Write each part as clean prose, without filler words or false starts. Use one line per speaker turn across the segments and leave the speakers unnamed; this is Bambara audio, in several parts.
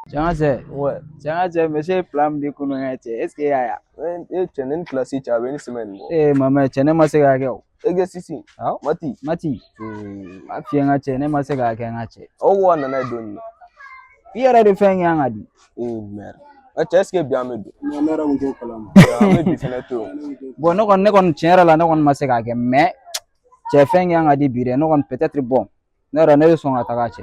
Cɛ n ka cɛ. Cɛ n ka cɛ, monsieur ye plan min di kunun, n ka cɛ, est ce que e y'a ye?
E cɛ, ne ni kilasi cɛ, a bɛ ni semaine bɔ.
Ee mama, cɛ, ne ma se k'a kɛ o.
Exercice.
Awɔ.
Maths.
Maths. N b'a f'i ye, n ka cɛ, ne ma se k'a kɛ, n ka cɛ.
Aw ko ka nana ye don jumɛn?
I yɛrɛ de fɛn kɛ an ka di.
Ee merde. A cɛ, est ce que bi an bɛ don?
Ne yɛrɛ kun t'o kalama.
An bɛ bi fɛnɛ to yen.
Bon, ne kɔni, tiɲɛ yɛrɛ la, ne kɔni ma se k'a kɛ, mais cɛ, fɛn kɛ an ka di bi dɛ. Ne kɔni, peut-être, bon, ne yɛrɛ, ne bɛ sɔn ka taga, cɛ.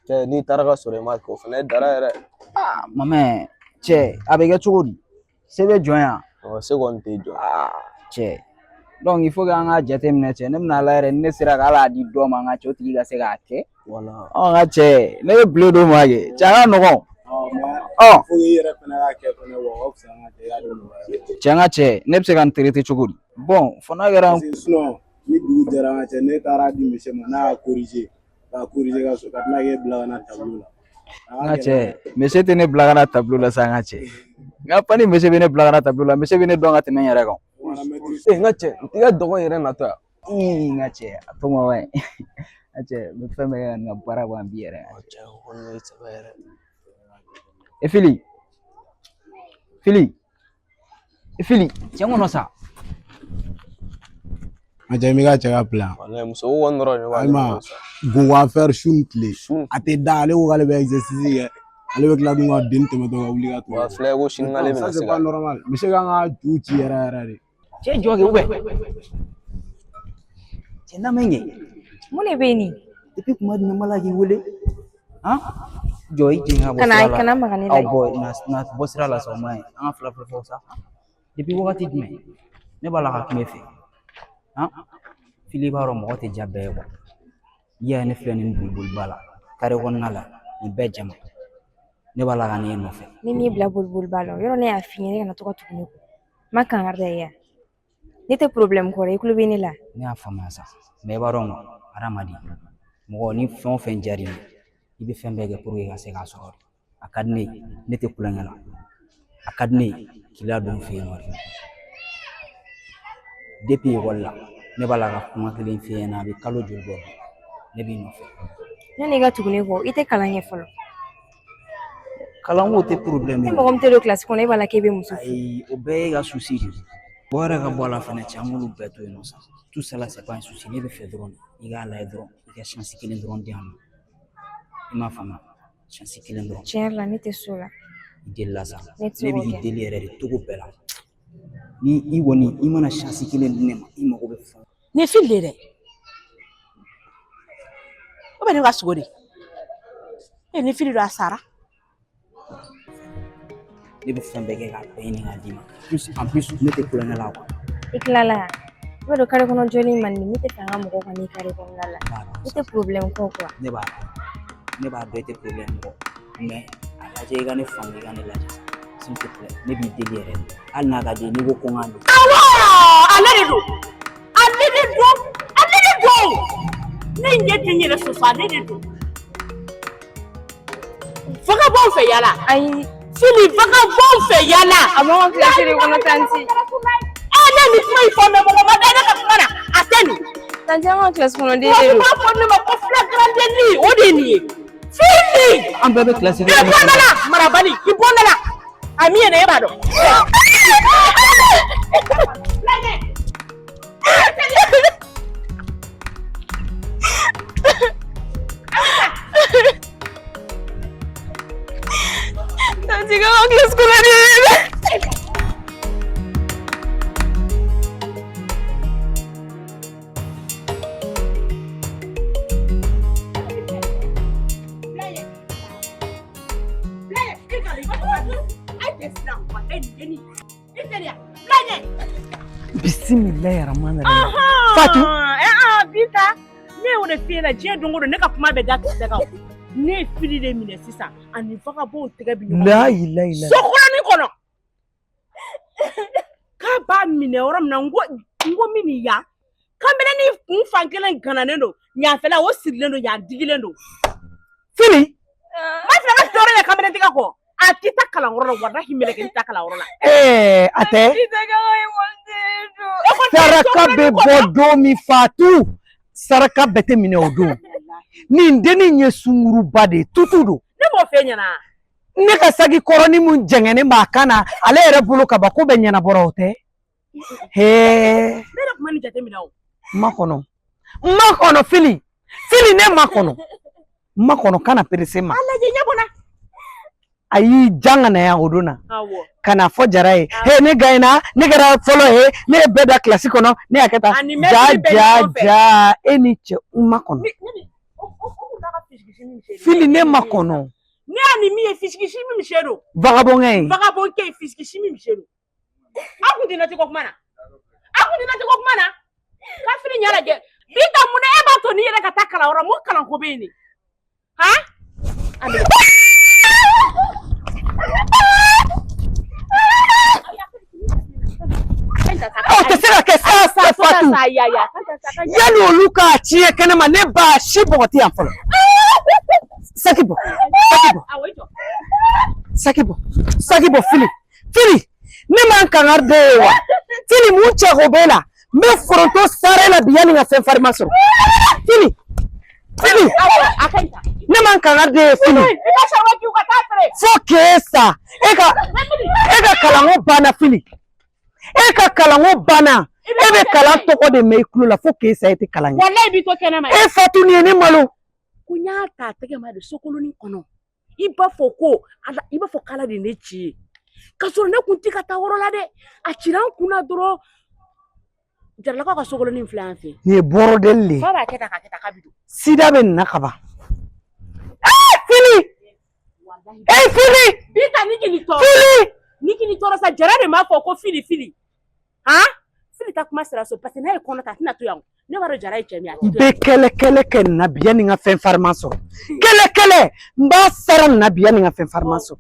Cɛ, n'i taara ka sɔrɔ i ma kɛ, o fɛnɛ ye dara yɛrɛ.
Ah mama, cɛ, a bɛ kɛ cogo di? Se bɛ jɔn yan?
Ɔ, se kɔni tɛ jɔ.
Ah cɛ, donc il faut que an k'a jateminɛ, cɛ. Ne bɛna ala yɛrɛ, ni ne sera ka ala di dɔ ma, n ka cɛ, o tigi ka se k'a kɛ.
Wala.
Ɔ, n ka cɛ, ne bɛ bile d'o ma kɛ, cɛ, a ka nɔgɔn.
Ɔ,
Ɔ.
fo i yɛrɛ fɛnɛ k'a kɛ fɛnɛ wa, o ka fisa an ka cɛ, i y'a di mɔgɔ wɛrɛ.
Cɛ, n ka cɛ, ne bɛ se ka nin traiter cogo di? Bon, fo n'a kɛra
Parce que sinon ni dugu jɛra, an ka cɛ, ne taara di monsieur ma, n'a y'a corriger, k'a corriger ka sɔrɔ ka tila k'e bila ka na tableau la.
N ka cɛ, monsieur tɛ ne bila ka na tableau la sa, n ka cɛ. Nka fa ni monsieur bɛ ne bila ka na tableau la, monsieur bɛ ne dɔn ka tɛmɛ n yɛrɛ kan.
Ee n ka cɛ, i ka dɔgɔ yɛrɛ natɔ yan.
Ii, n ka cɛ, a to ma wa ye. N ka cɛ, n bɛ fɛn bɛɛ kɛ ka nin ka baara ban bi yɛrɛ.
Cɛ, o kɔni ye sɛbɛ yɛrɛ.
E Fili, Fili, e Fili, cɛ kɔnɔ sa.
A cɛ, m'i ka cɛ ka plan.
Walayi, muso ko kɔni dɔrɔn de b'ale
Ayiwa.
bolo sa.
Gogo affaire su ni tile.
Su ni
A tɛ da, ale ko k'ale bɛ exercice kɛ. Ale bɛ tila dun ka den tɛmɛtɔ ka wuli ka tugu.
Wa filɛ ko sini k'ale
Ça
bɛna
c'est
se
pas
ka.
normal. Monsieur kan ka ju ci yɛrɛ yɛrɛ de.
Cɛ, jɔ kɛ, ubɛ. Cɛ, n'a ma ɲɛ.
Mun de bɛ yen nin?
Depuis kuma jumɛn n b'a la k'i wele? Han? Jɔ i jigin ka bɔ
Kana
sira la.
kana maga ne la.
Aw bɔ na na bɔ sira la sa, o ma ɲi. An ka fila fila fɔ sa. Depuis wagati jumɛn ne b'a la ka kuma e fɛ? Han? Fili, i b'a dɔn mɔgɔ tɛ diya bɛɛ ye quoi. I y'a ye, ne filɛ nin boliboliba la kare kɔnɔna la, nin bɛɛ jama. Ne b'a la ka n'e nɔfɛ.
Ne m'i bila boliboliba la. Yɔrɔ ne y'a f'i ɲɛna, ne kana to ka tugu ne kɔ. N ma kangari da i ye. Ne tɛ problème kɔrɔ, i tulo bɛ ne la.
Ne y'a faamuya sa, mais i b'a dɔn quoi, hadamaden, mɔgɔ ni fɛn o fɛn diyar'i ye, i bɛ fɛn bɛɛ kɛ pour que ka se k'a sɔrɔ. A ka di ne ye, ne tɛ kulonkɛ la. A ka di ne ye k'i ladon n fɛ yen nɔ de. Depuis ekɔli la, ne b'a la ka kuma kelen f'i ɲɛna, a bɛ kalo joli bɔ bi, ne b'i nɔfɛ.
Yanni i ka tugu ne kɔ, i tɛ kalan kɛ fɔlɔ.
Kalanko tɛ problème
Ni
ye.
mɔgɔ min tɛ don kilasi kɔnɔ, e b'a la k'e bɛ muso furu.
Ayi, o bɛɛ ye ka souci de ye. Bɔ yɛrɛ ka bɔ a la fɛnɛ, cɛ, an k'olu bɛɛ to yen nɔ sa. Tout ça là, c'est pas un souci. Ne bɛ fɛ dɔrɔn i k'a lajɛ dɔrɔn, i ka chance kelen dɔrɔn di yan ma. I m'a faamuya? Chance kelen dɔrɔn.
Tiɲɛ yɛrɛ la, ne tɛ so la.
I delila sa.
Ne tɛ se
Ne
k'o
bɛ k'i
kɛ.
deli yɛrɛ de cogo bɛɛ la. Ni i kɔni i mana chance kelen di ne ma, i mago bɛ fɛn
Nin ye Fili de ye dɛ. O bɛ ne ka sogo de. E ni Fili don, a sara.
Ne bɛ fɛn bɛɛ kɛ k'a bɛɛ ɲini k'a d'i ma. Plus, en plus, ne tɛ kulonkɛ la quoi.
I tilala yan. I b'a dɔn kare kɔnɔ jɔlen man di, ne tɛ fɛ an ka mɔgɔw ka n'i kare kɔnɔna la. Ne tɛ problème kɔ quoi.
Ne b'a dɔn. Ne b'a dɔn i tɛ problème kɔ. Mais a lajɛ, i ka ne faamu, i ka ne lajɛ sa. S'il te plaît, ne b'i deli yɛrɛ de. Hali n'a ka di ye, n'i ko ko n k'a don.
Awɔ, ale de don. Ale de don. Ale de don. Ne ɲɛ tɛ n yɛrɛ sɔsɔ, ale de don. Vagabond fɛ yala.
Ayi.
Fili, vagabond fɛ yala.
A b'an ka kilasi de kɔnɔ, tantie.
Ɛ, ne ni kuma in fɔ mɛ, mɔgɔ ma da ne ka kuma na. A tɛ nin.
Tantie, an ka kilasi kɔnɔ den de
Mɔgɔ
don.
b'a fɔ ne ma ko flagrant délit, o de ye nin ye. Fili.
An bɛɛ bɛ kilasi
I bɔ da la, marabali, i bɔ da la. A min ye ne, e b'a dɔn. Lajɛ.
Tantie, k'an ka kilasi kɔnɔ den de don.
Bisimilahi rahmani rahim. Fatu.
Binta, ne y'o de f'i ɲɛna diɲɛ don o don, ne ka kuma bɛ da kisɛ kan. Ne ye Fili de minɛ sisan, ani vagabond tɛgɛ bɛ ɲɔgɔn
La ilaha illallah.
so kɔnɔnin kɔnɔ. K'a b'a minɛ yɔrɔ min na, n ko min nin yan kanbeleni kun fan kelen gananen don, yanfɛla o sirilen don, yan digilen don.
Fili.
Ma filɛ ka tɔɔrɔ ye kanbelen tigɛ kɔ, a tɛ taa kalanyɔrɔ la, walahi mɛlɛkɛ tɛ taa kalanyɔrɔ la.
Ɛɛ, a tɛ. Saraka bɛ bɔ don min, Fatu. Saraka bɛɛ tɛ minɛ o don. Nin dennin ye sunguruba de ye, tutu don.
Ne m'o f'e ɲɛna.
Ne ka saki kɔrɔnin mun jɛngɛnnen b'a kan na, ale yɛrɛ bolo ka ban ko bɛɛ ɲɛnabɔra o tɛ. Hee.
Ne yɛrɛ tun ma nin jateminɛ o.
N ma kɔnɔ. N ma kɔnɔ Fili. Fili ne ma kɔnɔ. N ma kɔnɔ kana perese ma.
A lajɛ ɲɛ bɔnna.
A y'i jan ka na yan o don na.
Awɔ.
Ka na fɔ Jara ye. He ne gagnera, ne kɛra fɔlɔ ye, ne ye bɛɛ da kilasi kɔnɔ, ne y'a kɛ tan.
Ani
Ja
mɛtiri bɛ
ja
ɲɔgɔn fɛ.
ja e ni cɛ n ma kɔnɔ.
Ni ne ni o o o kun t'a ka fisikisi min se.
Fili ne ma kɔnɔ.
Ne y'a ni min ye fisikisi min se don.
Vagabond ye.
Vagabond kɛ ye fisikisi min se don. Aw kun tɛ nati ko kuma na. Aw kun tɛ nati ko kuma na. Ka fili ɲɛ lajɛ. Binta mun na e b'a to n'i yɛrɛ ka taa kalanyɔrɔ mun kalanko bɛ yen de? Han? A minɛ.
O tɛ se ka kɛ sa sa Fatu. Yanni olu k'a tiɲɛ kɛnɛma ne b'a si bɔgɔti yan fɔlɔ. Saki bɔ, saki bɔ, saki bɔ, saki bɔ Fili, Fili, ne man kangari da ye wa? Fili mun cɛ ko b'e la? N bɛ foronto sara e la bi yanni n ka fɛn farima sɔrɔ. Fili, Fili, ne man kangari da ye Fili. Fo k'e sa, e ka kalanko banna Fili. E ka kalanko banna. E bɛ kalan tɔgɔ de mɛn i tulo la fo k'e sa e tɛ kalan kɛ.
Walayi b'i to kɛnɛma.
E Fatu nin ye ne malo.
Ko n y'a ta a tɛgɛ ma de sokolonin kɔnɔ. I b'a fɔ ko ala i b'a fɔ k'ala de ye ne ci ye. K'a sɔrɔ ne kun ti ka taa yɔrɔ la dɛ. A cira n kun na dɔrɔn. Jaralakaw ka sokolonin filɛ an fɛ yen.
Nin ye bɔrɔdɛli de ye.
Fa b'a kɛ tan k'a kɛ tan k'a bɛ don.
Sida bɛ nin na ka ban. Ee Fili! Ee Fili!
Binta ni k'i tɔɔrɔ.
Fili!
Ni k'i tɔɔrɔ sa Jara de m'a fɔ ko Fili Fili. Han? Fili ta kuma sera so parce que n'a ye kɔnɔ ta a tɛna to yan. Ne b'a dɔn Jara ye cɛ min ye a
N
tɛ to
bɛ
yan.
kɛlɛ kɛlɛ kɛ nin na bi yanni n ka fɛn farima sɔrɔ. Kɛlɛ kɛlɛ n b'a sara nin na bi yanni n ka fɛn farima sɔrɔ.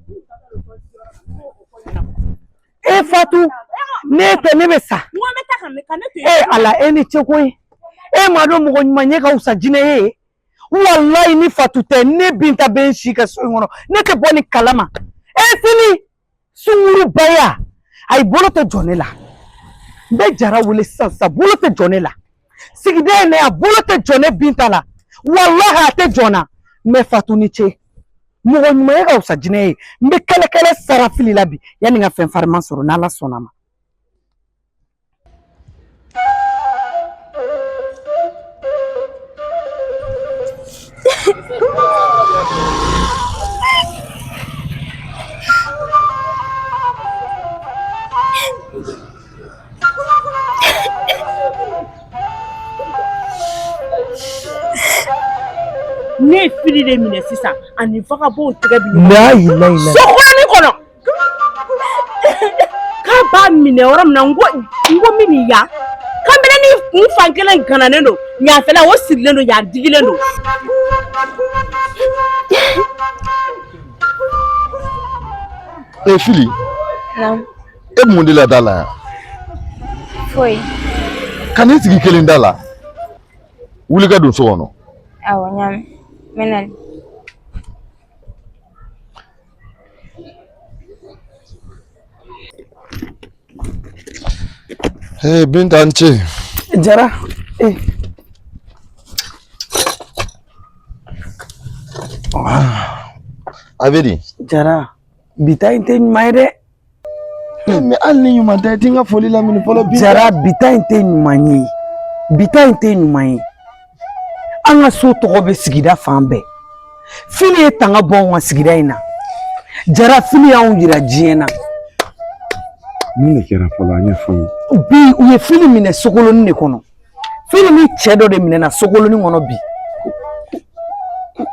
E Fatu ne tɛ ne bɛ sa.
N ko an bɛ taa ka ne to yen.
E Ala e ni ce koyi. E m'a dɔn mɔgɔ ɲuman ɲɛ ka fisa jinɛ ye. Walayi ni Fatu tɛ ne Binta bɛ n si kɛ so in kɔnɔ ne tɛ bɔ nin kalama. E Fili sunkurubaya ayi bolo tɛ jɔ ne la. N bɛ Jara wele sisan sisan bolo tɛ jɔ ne la. Sigida in na yan bolo tɛ jɔ ne Binta la. Walahi a tɛ jɔ n na. Mɛ Fatu ni ce. Mɔgɔ ɲuman ye ka fisa jinɛ ye. N bɛ kɛlɛ kɛlɛ sara Fili la bi yanni n ka fɛn farima sɔrɔ n'Ala sɔnna ma.
Ne ye Fili de minɛ sisan ani vagabond tɛgɛ bi ɲɔgɔn
La ilaha illallah.
sokolonin kɔnɔ. K'a b'a minɛ yɔrɔ min na n ko min nin yan. Kameleni kun fan kelen gananen don yanfɛla o sirilen don yan digilen don.
E Fili,
Naamu.
e bɛ mun de la da la yan?
Foyi.
Ka n'i sigi kelen da la. Wuli ka don so kɔnɔ.
Awɔ n y'a mɛn. N bɛ na.
Ee Binta n ce.
Jara e
A bɛ di?
Jara bi ta in tɛ ɲuman ye dɛ.
Mɛ hali ni ɲuman tɛ i ti n ka foli lamini fɔlɔ Binta.
Jara bi ta in tɛ ɲuman ye. Bi ta in tɛ ɲuman ye. An ka so tɔgɔ bɛ sigida fan bɛɛ. Fili ye tanga bɔ anw ka sigida in na. Jara Fili y'anw yira diɲɛ na.
Mun de kɛra fɔlɔ a ɲɛfɔ n ye.
Bi u ye Fili minɛ sokolonin de kɔnɔ. Fili ni cɛ dɔ de minɛna sokolonin kɔnɔ bi.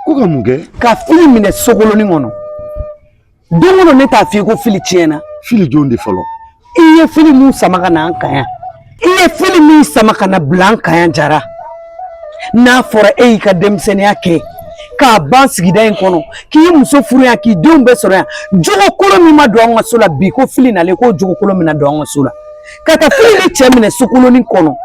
Ko ka mun kɛ?
Ka Fili minɛ sokolonin kɔnɔ. Don o don ne t'a f'i ye ko Fili tiɲɛna.
Fili jɔn de fɔlɔ?
I ye Fili mun sama ka na an kan yan. I ye Fili min sama ka na bila an kan yan Jara. N'a fɔra e y'i ka denmisɛnninya kɛ k'a ban sigida in kɔnɔ k'i muso furu yan k'i denw bɛɛ sɔrɔ yan jogo kolon min ma don an ka so la bi ko Fili nalen k'o jogo kolon bɛna don an ka so la ka taa Fili ni cɛ minɛ sokolonin kɔnɔ.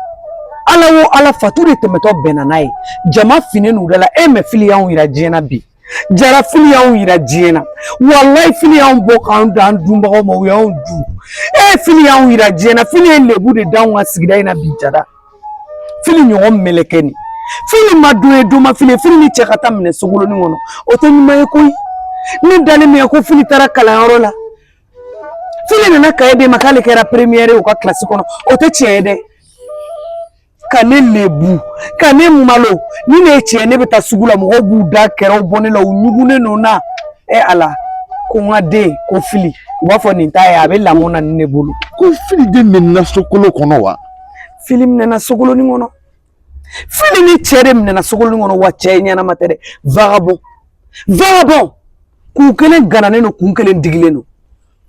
Ala o Ala Fatu de tɛmɛtɔ bɛnna n'a ye jama finnen n'u da la e mɛ Fili y'anw yira diɲɛ na bi. Jara Fili y'anw yira diɲɛ na walayi Fili y'anw bɔ k'an d'an dunbagaw ma u y'anw dun e Fili y'anw yira diɲɛ na Fili ye lebu de d'anw ka sigida in na bi Jara. Fili ɲɔgɔn mɛlɛkɛ nin Fili ma don ye don ma Fili ye Fili ni cɛ ka taa minɛ sokolonin kɔnɔ o tɛ ɲuman ye koyi. Ne dalen min ko Fili taara kalanyɔrɔ la, Fili nana kaye d'e ma k'ale kɛra première ye u ka kilasi kɔnɔ, o tɛ tiɲɛ ye dɛ. Ka ne lebu, ka ne malo, ni ne ye tiɲɛ, ne bɛ taa sugu la, mɔgɔw b'u da kɛrɛw bɔ ne la, u ɲugunnen don n na. E Ala, ko n ka den ko Fili, u b'a fɔ nin t'a ye, a bɛ lamɔ na ni ne bolo.
Ko Fili de minɛna sokolo kɔnɔ wa?
Fili minɛna sokolonin kɔnɔ. Fili ni cɛ de minɛna sokolonin kɔnɔ wa, cɛ ɲɛnama tɛ dɛ, vagabond vagabond, kun kelen gananen don, kun kelen digilen don.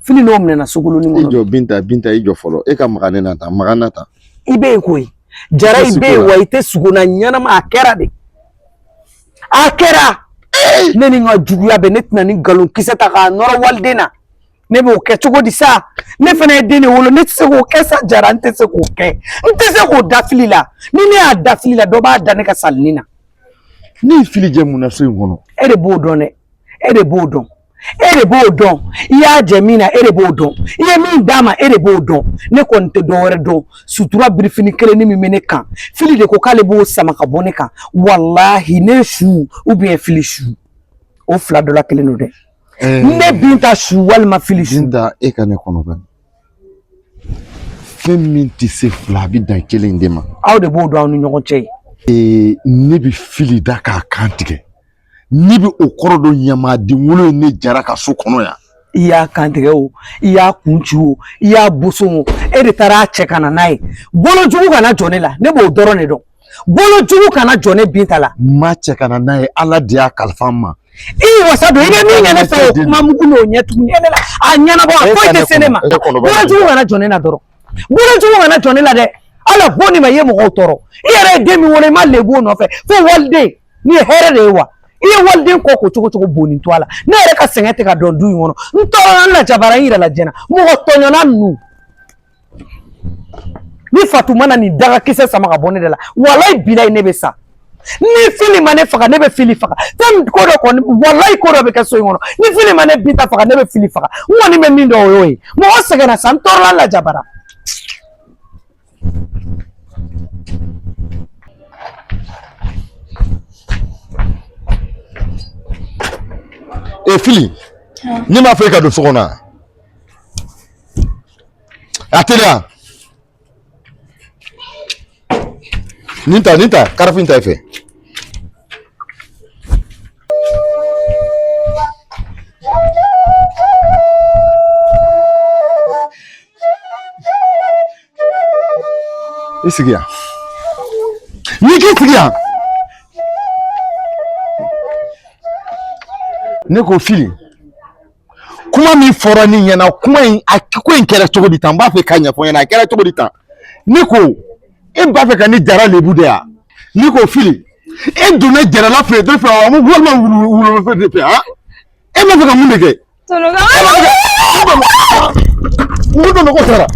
Fili n'o minɛna sokolonin
I
kɔnɔ.
jɔ Binta, Binta, i jɔ fɔlɔ. E ka maga ne na tan, maga na tan.
I bɛ yen koyi Jara, i bɛ yen wa, i tɛ sugo na ɲɛnama. A kɛra de, a kɛra. Ne ni n ka juguya bɛɛ, ne tɛna ni nkalon kisɛ ta k'a nɔrɔ waliden na. Ne b'o kɛ cogo di sa? Ne fana ye den de wolo, ne tɛ se k'o kɛ sa Jara, n tɛ se k'o kɛ, n tɛ se k'o da Fili la. Ni ne y'a da Fili la, dɔ b'a da ne ka salini na.
Ne ye Fili jɛ mun na so in kɔnɔ?
E de b'o dɔn dɛ, e de b'o dɔn, e de b'o dɔn. I y'a jɛ min na, e de b'o dɔn. I ye min d'a ma, e de b'o dɔn. Ne kɔni tɛ dɔ wɛrɛ dɔn. Sutura birifini kelen ni min bɛ ne kan, Fili de ko k'ale b'o sama ka bɔ ne kan. Walahi, ne su ou bien Fili su, o fila dɔ la kelen don dɛ. Ne Binta su walima Fili su.
Binta, e ka ne kɔnɔ bani. Fɛn min tɛ se fila, a bɛ dan kelen de ma.
Aw de b'o dɔn aw ni ɲɔgɔn cɛ ye.
Ne bɛ Fili da k'a kan tigɛ. Ne bɛ o kɔrɔ dɔn, ɲamaden wolo ye ne Jara ka so kɔnɔ yan.
I y'a kan tigɛ o, i y'a kun ci o, i y'a boson o, e de taara a cɛ ka na n'a ye. Bolo jugu kana jɔ ne la, ne b'o dɔrɔn de dɔn. Bolo jugu kana jɔ ne Binta la.
N m'a cɛ ka na n'a ye, Ala de y'a kalifa n ma.
I wasa don, i bɛ min kɛ ne fɛ, o kuma mugu n'o ɲɛ tugun ne la, a ɲɛnabɔ, a foyi tɛ se ne ma. Bolo jugu kana jɔ ne la dɔrɔn, bolo jugu kana jɔ ne la dɛ. Ala bɔ nin ma, i ye mɔgɔw tɔɔrɔ. I yɛrɛ ye den min wolo, i ma lebu o nɔfɛ fo waliden. Nin ye hɛrɛ de ye wa? I ye waliden kɔ ko cogo cogo, bonni to a la. Ne yɛrɛ ka sɛgɛn tɛ ka dɔn du in kɔnɔ. N tɔɔrɔla, n lajabara, n yɛrɛ lajɛna. Mɔgɔ tɔɲɔna ninnu ni Fatu mana nin dagakisɛ sama ka bɔ ne da la, walayi bilayi, ne bɛ sa. Ni Fili ma ne faga, ne bɛ Fili faga. Fɛn ko dɔ kɔni, walayi, ko dɔ bɛ kɛ so in kɔnɔ. Ni Fili ma ne Binta faga, ne bɛ Fili faga. N kɔni bɛ min dɔn, o y'o ye. Mɔgɔ sɛgɛnna sa, n tɔɔrɔla, n lajabara.
E Fili, ne m'a fɔ e ka don so kɔnɔ wa? A teliya. Nin ta, nin ta, carafe in ta i fɛ. I sigi yan. N'i k'i sigi yan. Ne ko Fili, kuma min fɔra ne ɲɛna, kuma in, a ko in kɛra cogo di tan? N b'a fɛ k'a ɲɛfɔ n ɲɛna, a kɛra cogo di tan? Ne ko e b'a fɛ ka ne Jara lebu de ya? Ne ko Fili, e donna Jarala fɛ dɔ fɛ wa, walima wulu wulu fɛ de fɛ? Han, e b'a fɛ ka mun de kɛ? Mun dɔn nɔgɔ sara.